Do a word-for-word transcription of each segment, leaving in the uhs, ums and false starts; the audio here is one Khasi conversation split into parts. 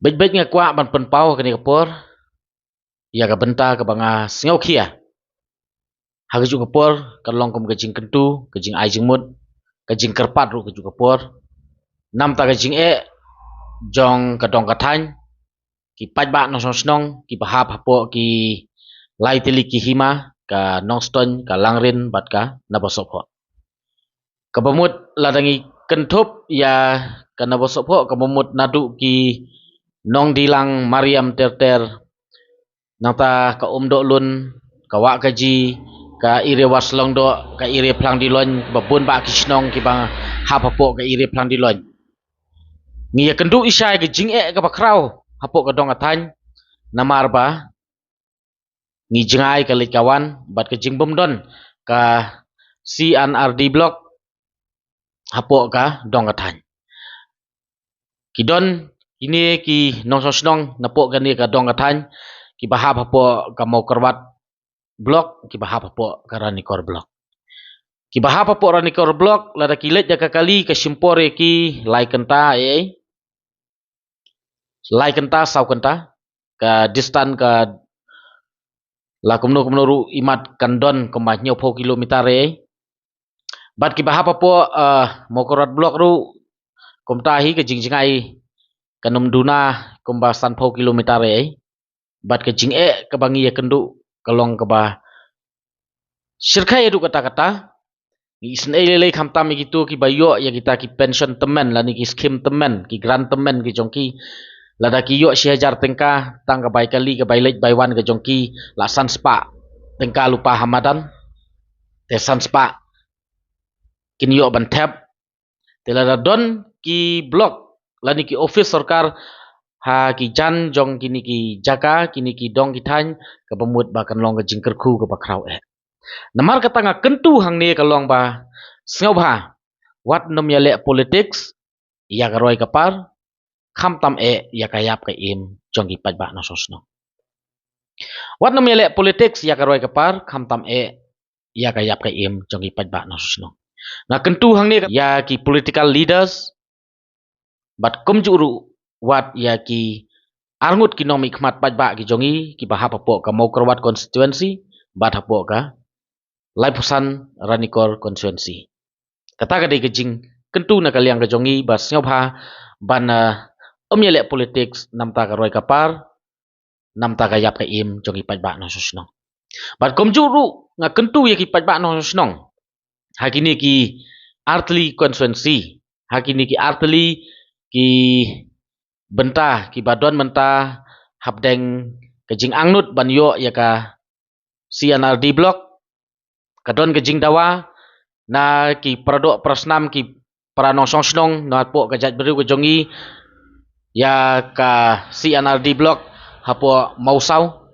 Beit beit nga kwah ban pynpaw ha kane ka por ïa ka bynta kaba nga sngewkhia. Ha kajuh ka por ka long kum ka jingkyntu, ka jingai jingmut, ka jingkyrpad ruh kajuh ka por. Namta ka jingeh jong ka dong ka thaiñ, ki paidbah nongshong shnong kiba hap hapoh ki lai tylli ki hima, ka Nongstoiñ, ka Langrin bad ka Nabasohphoh. Kaba mut lada ngi kynthup ïa ka Nabasohphoh, kaba mut naduh ki Nongdilang, Mariam ter ter, nangta ka Umdohlun, ka Wahkaji, ka Ire Warslongdoh, ka Ire Phlangdiloiñ, kaba bun bah ki shnong kiba hap hapoh ka Ire Phlangdiloiñ. Ngi ïakynduh ishai ka jingeh kaba khraw hapoh ka dong ka thaiñ, namar ba ngi jngai ka leit ka wan bad ka jingbymdon ka C and R D block hapoh ka dong ka thaiñ. Ki don kine ki nongshong shnong napoh kane ka dong ka thaiñ, kiba hap hapoh ka Mawkyrwat block, kiba hap hapoh ka Ranikor block. Kiba hap hapoh Ranikor block, lada ki leit da ka kali ka shim por ïa ki lai kynta, eh, lai kynta, saw kynta, ka distance ka la kumno kumno ruh imat kan don kumba hynñiewphew kilometer, eh. Bad kiba hap hapoh, eh, Mawkyrwat block ruh kumta hi, ka jingjngai kan ym duna kumba sanphew kilometer, eh. Bad ka jingeh kaba ngi ïakynduh ka long kaba shyrkhei haduh katta katta. Ngi isynei lei lei khamtam ïa kito kiba ïoh ïa kita ki pension tymmen lane ki skim tymmen, ki grant tymmen ki jong ki. Lada ki ïoh shi hajar tyngka tang ka bai kali, ka bai leit bai wan ka jong ki la san spah tyngka lypa ha madan, te san spah kin ïoh ban thep. Te lada don ki block lane ki office sorkar ha ki jan jong kine ki jaka, kine ki dong ki thaiñ, kaba mut ba kan long ka jingkyrkhu kaba khraw eh. Namar kata nga kyntu hangne ka long ba sngewbha wat nym ïaleh politics ïa ka roi ka par, khamtam eh ïa ka ïap ka im jong ki paidbah nongshong shnong. Wat nym ïaleh politics ïa ka roi ka par, khamtam eh ïa ka ïap ka im jong ki paidbah nongshong shnong. Nga kyntu hangne ïa ki political leaders bad kumjuh ruh wat ïa ki arngut ki nongmihkhmat paidbah ki jong ngi kiba hap hapoh ka Mawkyrwat constituency bad hapoh ka laiphew san Ranikor constituency. Kata ka dei ka jingkyntu na ka liang ka jong ngi ba sngewbha ban, eh, ym ïaleh politics namta ka roi ka par, namta ka ïap ka im jong ki paidbah nongshong shnong. Bad kumjuh ruh nga kyntu ïa ki paidbah nongshong shnong ha kine ki artylli constituency, ha kine ki artylli ki bynta kiba don mynta hapdeng ka jingangnud ban ïoh ïa ka C and R D block. Ka don ka jingdawa na ki paradoh parasnam, ki para nongshong shnong na hapoh ka jaitbynriew ka jong ngi ïa ka C and R D block hapoh Mawsaw.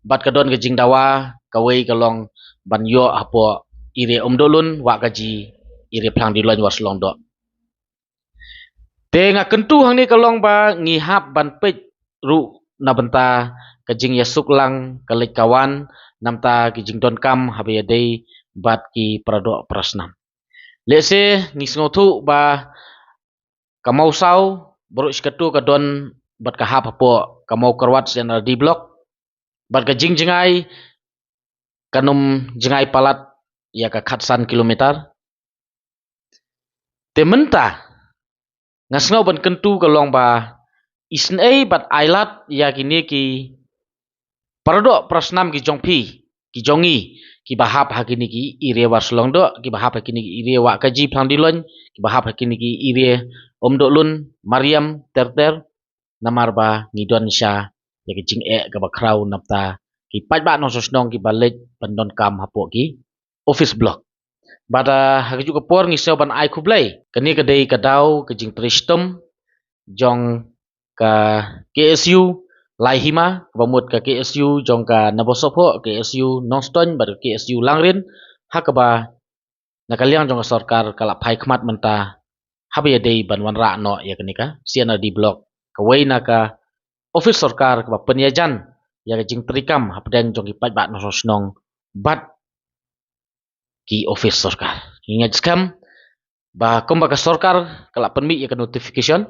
Bad ka don ka jingdawa kawei ka long ban ïoh hapoh Ire Umdohlun, Wahkaji, Ire Phlangdiloiñ, Warslongdoh. Te nga kyntu hangne ka long ba ngi hap ban peit ruh na bynta ka jingïasuk lang ka leit ka wan namta ki jingdonkam haba ïadei bad ki paradoh parasnam. Lehse ngi sngewthuh ba ka Mawsaw baroh shi katto ka don bad ka hap hapoh ka Mawkyrwat C and R D block. Bad ka jingjngai kan ym jngai palat ïa ka khatsan kilometer. Te mynta nga sngew ban kyntu ka long ba isynei bad ailad ïa kine ki paradoh parasnam ki jong phi, ki jong ngi, kiba hap ha kine ki Ire Warslongdoh, kiba hap ha kine ki Ire Wahkaji, Phlangdiloiñ, kiba hap ha kine ki Ire Umdohlun, Mariam ter ter, namar ba ngi don sha ïa ka jingeh kaba khraw namta ki paidbah nongshong shnong kiba leit ban donkam hapoh ki office block. Bad, ah, ha kajuh ka por ngi sngew ban ai khublei. Kane ka dei ka daw ka jingtrei shitom jong ka K S U lai hima, kaba mut ka K S U jong ka Nabasohphoh, K S U Nongstoiñ bad ka K S U Langrin, ha kaba na ka liang jong ka sorkar ka la phai khmat mynta haba ïadei ban wanrah noh ïa kane ka C and R D block, kawei na ka office sorkar kaba pynïajan ïa ka jingtrei kam hapdeng jong ki paidbah nongshong shnong bad ki office sorkar. Ngi ngeit skhem ba kumba ka sorkar ka la pynmih ïa ka notification,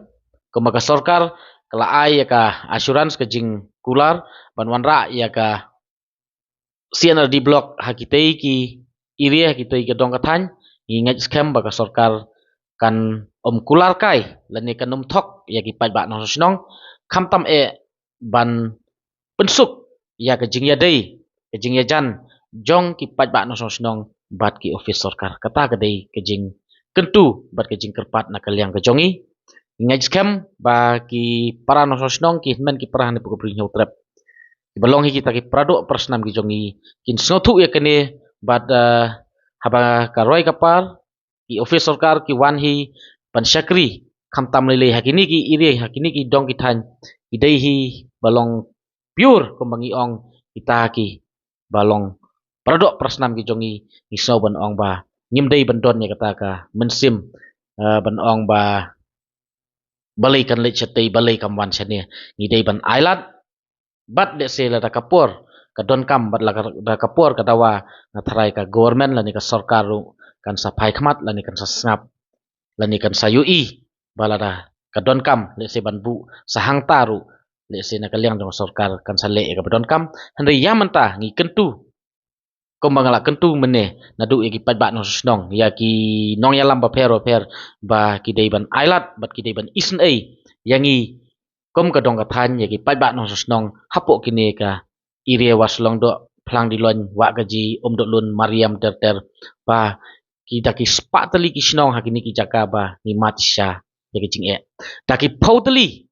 kumba ka sorkar ka la ai ïa ka assurance, ka jingkular ban wanrah ïa ka C and RD block ha kitei ki area, ha kitei ki dong ka thaiñ. Ngi ngeit skhem ba ka sorkar kan ym kular kai lane kan ym thok ïa ki paidbah nongshong shnong, khamtam eh ban pynsuk ïa ka jingïadei, ka jingïajan jong ki paidbah nongshong shnong bad ki office sorkar. Kata ka dei ka jingkyntu bad ka jingkyrpad na ka liang ka jong ngi. Ngi ngeit skhem ba ki para nongshong shnong, ki hynmen ki para ha ne pdeng ka Bri Hynñiewtrep, kiba long hi kita ki paradoh parasnam ki jong ngi, kin sngewthuh ïa kane bad, eh, haba ka roi ka par, ki office sorkar ki wan hi ban shakri, khamtam lei lei ha kine ki area, ha kine ki dong ki thaiñ, ki dei hi ba long pure, kumba ngi ong, kita kiba long paradoh parasnam ki jong ngi. Ngi sngew ban ong ba ngim dei ban don ïa kata ka mynsiem, eh, ban ong ba balei kan leit shatei, balei kam wan shane. Ngi dei ban ailad, bad lehse lada ka por ka donkam, bad lada ka por ka dawa, na tharai ka government lane ka sorkar ruh kan sa phai khmat lane kan sa sngap lane kan sa ïohi ba lada ka donkam lehse ban buh sa hangta ruh, lehse na ka liang jong ka sorkar kan sa leh ïa kaba donkam. Hynrei ïa mynta ngi kyntu, kumba nga la kyntu mynne, naduh ïa ki paidbah nongshong shnong, ïa ki nongïalam bapher bapher, ba ki dei ban ailad bad ki dei ban isynei ïa ngi kum ka dong ka thaiñ, ïa ki paidbah nongshong shnong hapoh kine ka area Wahsong Doh, Phlang Diloin, Wahkaji, Umdohlun, Mariam, ter ter, ba ki da ki spah tylli ki shnong ha kine ki jaka ba ngi mad shisha ïa ka jingeh. Da ki phew tylli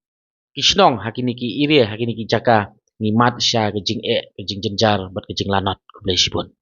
ki shnong ha kine ki area, ha kine ki jaka, ngi mad shisha ka jingeh, ka jingjynjar bad ka jinglanot. Khublei shibun.